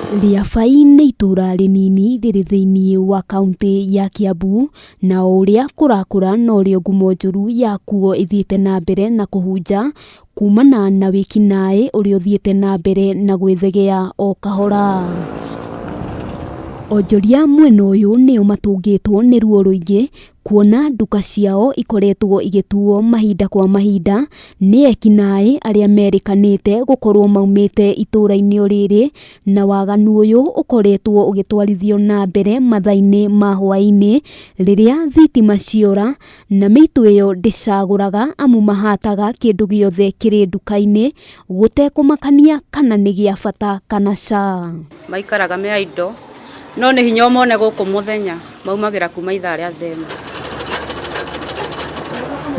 Rĩabai nĩ itũra rĩnini rĩrĩ thĩinĩ wa kauntĩ ya Kiambu, na o ũrĩa kũrakũra norĩo ngumo njũru yakuo ĩthiĩte na mbere na kũhunja kumana na wĩkinaĩ ũrĩa ũthiĩte na mbere na gwĩthegea o kahora. Onjoria mwena ũyũ nĩo matũngĩtwo nĩ ruo rũingĩ kuona nduka ciao ikoretwo igĩtuo mahinda kwa mahinda nĩ ekinaĩ arĩa merĩkanĩte gũkorwo maumĩte itũra-inĩ o rĩrĩ, na waganu ũyũ ũkoretwo ũgĩtwarithio na mbere mathaa-inĩ ma hwaĩ-inĩ rĩrĩa thitima ciora na mĩitũ ĩyo ndĩcagũraga amu mahataga kĩndũ gĩothe kĩrĩ nduka-inĩ gũtekũmakania kana nĩ gĩa bata kana ca. Maikaraga me a indo no nĩ hinya ũmone gũkũ mũthenya maumagĩra kuma ithaa rĩa 1:00.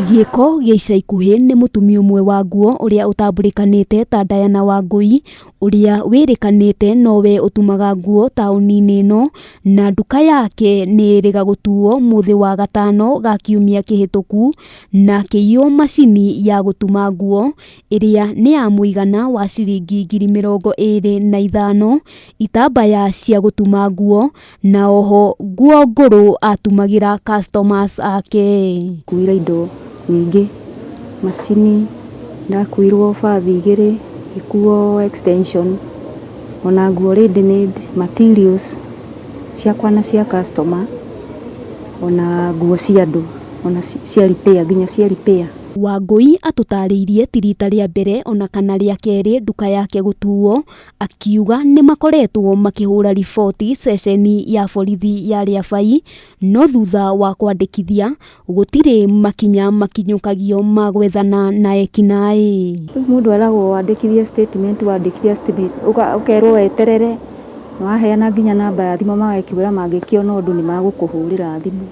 Gĩko gĩa ica ikuhĩ nĩ mũtumia ũmwe wa nguo ũrĩa ũtambũrĩkanĩte ta Diana Wangũi ũrĩa wĩrĩkanĩte nowe ũtumaga nguo taũni-inĩ ĩno na nduka yake nĩ ĩrĩga gũtuo mũthĩ wa gatano ga kiumia kĩhĩtũku na akĩiywo macini ya gũtuma nguo ĩrĩa nĩ ya mũigana wa ciringi 25,000, itambaya cia gũtuma nguo na oho nguo ngũrũ atumagĩra customers ake. Kuire indo nyingĩ, macini, ndakuirwo bathi igĩrĩ, ngĩkuo extension, ona nguo ready made, materials ciakwa na cia customer, ona nguo cia andũ, ona cia repair, nginya cia repair. Wangũi atũtarĩirie ti rita rĩa mbere ona kana rĩa kerĩ nduka yake gũtuo, akiuga nĩ makoretwo makĩhũra riboti ceceni ya borithi ya Rĩabai, no thutha wa kwandĩkithia gũtirĩ makinya makinyũkagio ma gwethana na ekinaĩ. Rĩu mũndũ eragwo wandĩkithie statement, wandĩkithia statement ũkerwo weterere, na waheana nginya namba ya thimũ magakĩkwĩra mangĩkĩona ũndũ nĩ magũkũhũrĩra thimũ.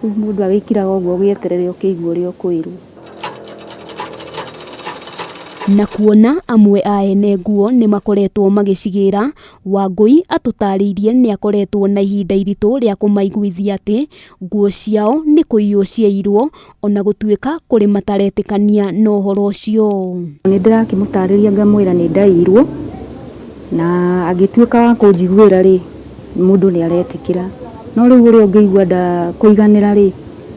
Rĩu mũndũ agĩikiraga ũguo ũgĩeterere ũkĩigua ũrĩa ũkwĩrwo. Na kuona amwe a ene nguo nĩ makoretwo magĩcigĩra, Wangũi atũtarĩirie nĩ akoretwo na ihinda iritũ rĩa kũmaiguithia atĩ nguo ciao nĩ kũiywo ciaiyirwo ona gũtuĩka kũrĩ mataretĩkania na ũhoro ũcio. Nĩ ndĩrakĩmũtarĩria ngamwĩra nĩ ndaiyirwo na angĩtuĩka wa kũnjiguĩra rĩ, mũndũ nĩ aretĩkĩra. No rĩu ũrĩa ũngĩigua ndakũiganĩra rĩ,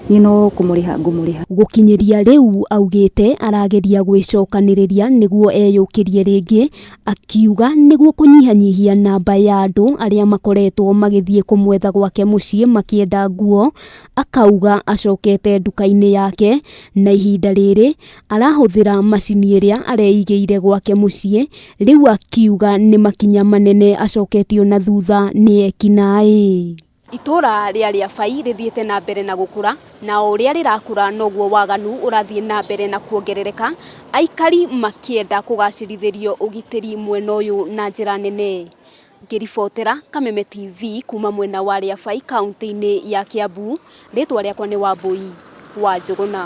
niĩ no kũmũrĩha ngũmũrĩha. Gũkinyĩria rĩu augĩte arageria gwĩcokanĩrĩria nĩguo eyũkĩrie rĩngĩ, akiuga nĩguo kũnyihanyihia namba ya andũ arĩa makoretwo magĩthiĩ kũmwetha gwake mũciĩ makĩenda nguo, akauga acokete nduka-inĩ yake na ihinda rĩrĩ arahũthĩra macini ĩrĩa areigĩire gwake mũciĩ, rĩu akiuga nĩ makinya manene acoketio na thutha nĩ ekinaĩ. Itũra rĩa Rĩabai rĩthiĩte na mbere na gũkũra na o ũrĩa rĩrakũra noguo waganu ũrathiĩ na mbere na kuongerereka, aikari makĩenda kũgacĩrithĩrio ũgitĩri mwena ũyũ na njĩra nene. Ngĩribotera Kameme TV kuma mwena wa Rĩabai kauntĩ-inĩ ya Kiambu, rĩtwa rĩakwa nĩ Wambui wa Njũgũna.